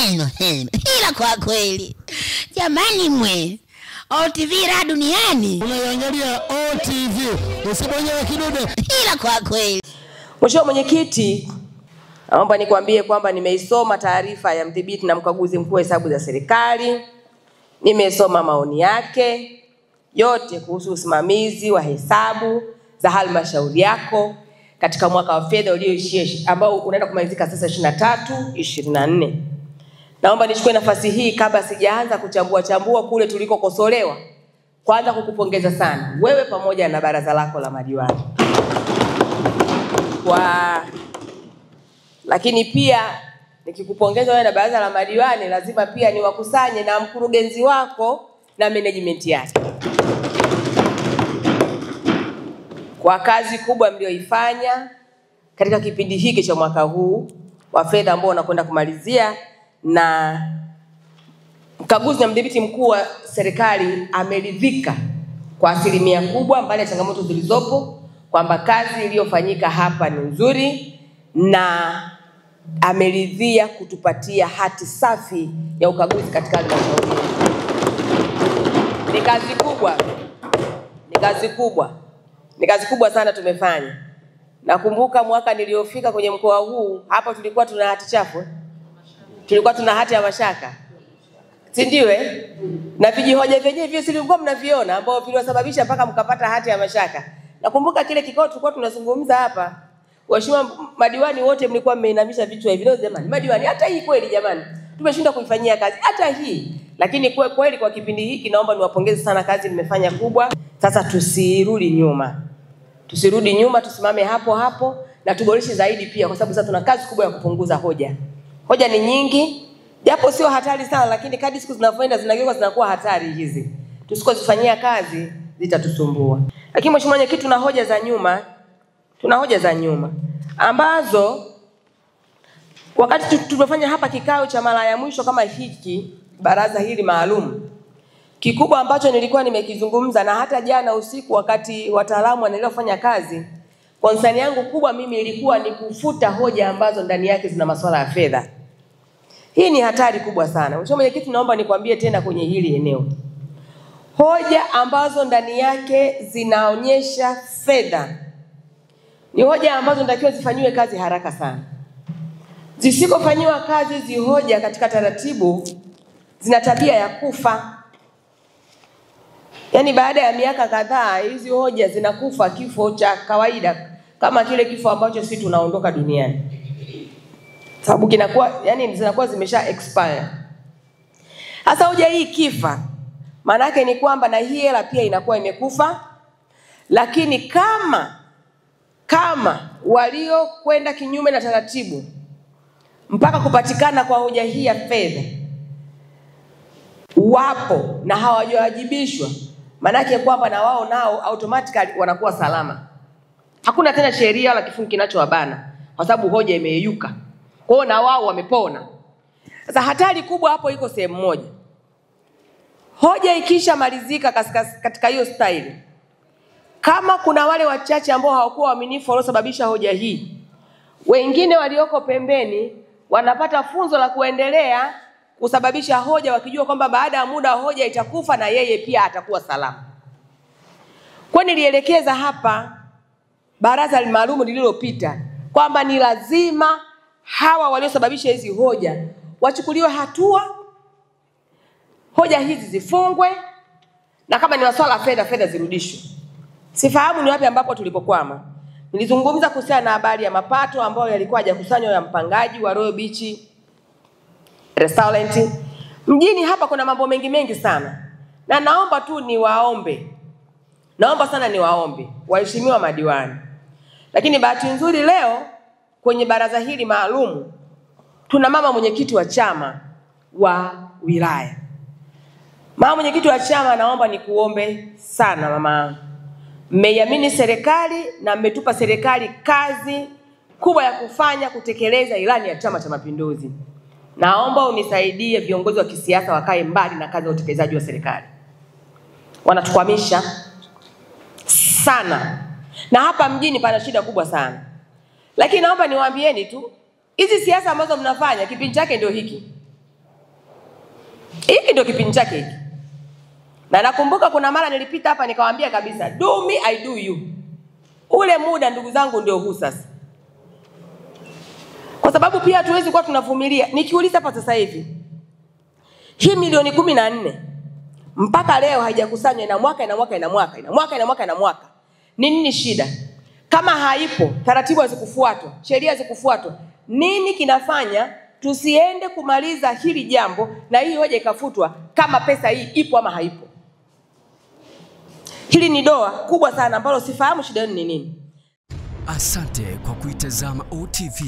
Heno heno, ila kwa kweli jamani, mwe OTV ra duniani unaiangalia OTV, usibonyeze kidude. Ila kwa kweli. Mheshimiwa Mwenyekiti, naomba nikwambie kwamba nimeisoma taarifa ya mdhibiti na mkaguzi mkuu wa hesabu za serikali. Nimesoma maoni yake yote kuhusu usimamizi wa hesabu za halmashauri yako katika mwaka wa fedha ulioishia ambao unaenda kumalizika sasa 23 24. Naomba nichukue nafasi hii kabla sijaanza kuchambua chambua kule tulikokosolewa, kwanza kukupongeza sana wewe pamoja na baraza lako la madiwani. Lakini pia nikikupongeza wewe na baraza la madiwani, lazima pia niwakusanye na mkurugenzi wako na management yake kwa kazi kubwa mlioifanya katika kipindi hiki cha mwaka huu wa fedha ambao unakwenda kumalizia. Na mkaguzi na mdhibiti mkuu wa serikali ameridhika kwa asilimia kubwa, mbali ya changamoto zilizopo, kwamba kazi iliyofanyika hapa ni nzuri, na ameridhia kutupatia hati safi ya ukaguzi katika halmashauri. Ni kazi kubwa, ni kazi kubwa, ni kazi kubwa sana tumefanya. Nakumbuka mwaka niliofika kwenye mkoa huu hapa tulikuwa tuna hati chafu, tulikuwa tuna hati ya mashaka, si ndio? Na vijihoja vyenyewe vile silikuwa mnaviona ambao viliwasababisha mpaka mkapata hati ya mashaka. Nakumbuka kile kikao tulikuwa tunazungumza hapa, waheshimiwa madiwani wote mlikuwa mmeinamisha vichwa hivi. Leo jamani, madiwani hata hii kweli jamani tumeshindwa kuifanyia kazi hata hii. Lakini kwa kweli kwa kipindi hiki naomba niwapongeze sana, kazi mmefanya kubwa. Sasa tusirudi nyuma. Tusirudi nyuma, tusimame hapo hapo na tuboreshe zaidi pia, kwa sababu sasa tuna kazi kubwa ya kupunguza hoja. Hoja ni nyingi, japo sio hatari sana, lakini kadri siku zinavyoenda zinageuka zinakuwa hatari hizi. Tusikozifanyia kazi zitatusumbua. Lakini Mheshimiwa Mwenyekiti, tuna hoja za nyuma. Tuna hoja za nyuma ambazo wakati tumefanya hapa kikao cha mara ya mwisho kama hiki, baraza hili maalum, kikubwa ambacho nilikuwa nimekizungumza na hata jana usiku wakati wataalamu wanaendelea kufanya kazi, concern yangu kubwa mimi ilikuwa ni kufuta hoja ambazo ndani yake zina masuala ya fedha. Hii ni hatari kubwa sana. Mheshimiwa Mwenyekiti, naomba nikwambie tena kwenye hili eneo, hoja ambazo ndani yake zinaonyesha fedha ni hoja ambazo natakiwa zifanyiwe kazi haraka sana. Zisikofanyiwa kazi hizi hoja katika taratibu zina tabia ya kufa. Yaani baada ya miaka kadhaa hizi hoja zinakufa kifo cha kawaida, kama kile kifo ambacho sisi tunaondoka duniani. Sababu kinakuwa, yani zinakuwa zimesha expire. Sasa hoja hii kifa, maana yake ni kwamba na hii hela pia inakuwa imekufa. Lakini kama walio kwenda kinyume na taratibu mpaka kupatikana kwa hoja hii ya fedha wapo na hawajawajibishwa, maana kwamba na wao nao automatically wanakuwa salama. Hakuna tena sheria wala kifungu kinachowabana kwa sababu hoja imeyeyuka. Kwa hiyo na wao wamepona. Sasa hatari kubwa hapo iko sehemu moja. Hoja ikishamalizika katika hiyo style, kama kuna wale wachache ambao hawakuwa waaminifu waliosababisha hoja hii, wengine walioko pembeni wanapata funzo la kuendelea kusababisha hoja wakijua kwamba baada ya muda hoja itakufa na yeye pia atakuwa salama. Kwa nilielekeza hapa baraza maalum lililopita kwamba ni lazima hawa waliosababisha hizi hoja wachukuliwe hatua, hoja hizi zifungwe, na kama ni masuala fedha, fedha zirudishwe. Sifahamu ni wapi ambapo tulipokwama. Nilizungumza kuhusiana na habari ya mapato ambayo yalikuwa hajakusanywa ya mpangaji wa Royal Beach Restaurant. Mjini hapa kuna mambo mengi mengi sana. Na naomba tu niwaombe. Naomba sana niwaombe waheshimiwa madiwani. Lakini bahati nzuri leo kwenye baraza hili maalum tuna mama mwenyekiti wa chama wa wilaya. Mama mwenyekiti wa chama, naomba nikuombe sana mama. Mmeiamini serikali na mmetupa serikali kazi kubwa ya kufanya kutekeleza ilani ya Chama cha Mapinduzi. Naomba unisaidie viongozi wa kisiasa wakae mbali na kazi ya utekelezaji wa serikali. Wanatukwamisha sana. Na hapa mjini pana shida kubwa sana. Lakini naomba niwaambieni tu, hizi siasa ambazo mnafanya kipindi chake ndio hiki. Hiki ndio kipindi chake hiki. Na nakumbuka kuna mara nilipita hapa nikawaambia kabisa, do me I do you. Ule muda ndugu zangu ndio huu sasa. Kwa sababu pia hatuwezi kuwa tunavumilia. Nikiuliza hapa sasa hivi, hii milioni 14 mpaka leo haijakusanywa, ina mwaka ina mwaka ina mwaka ina mwaka ina mwaka ina mwaka. Ni nini shida? Kama haipo, taratibu hazikufuatwa, sheria hazikufuatwa, nini kinafanya tusiende kumaliza hili jambo na hii hoja ikafutwa kama pesa hii ipo ama haipo? Hili ni doa kubwa sana ambalo sifahamu shida ni nini. Asante kwa kuitazama OTV.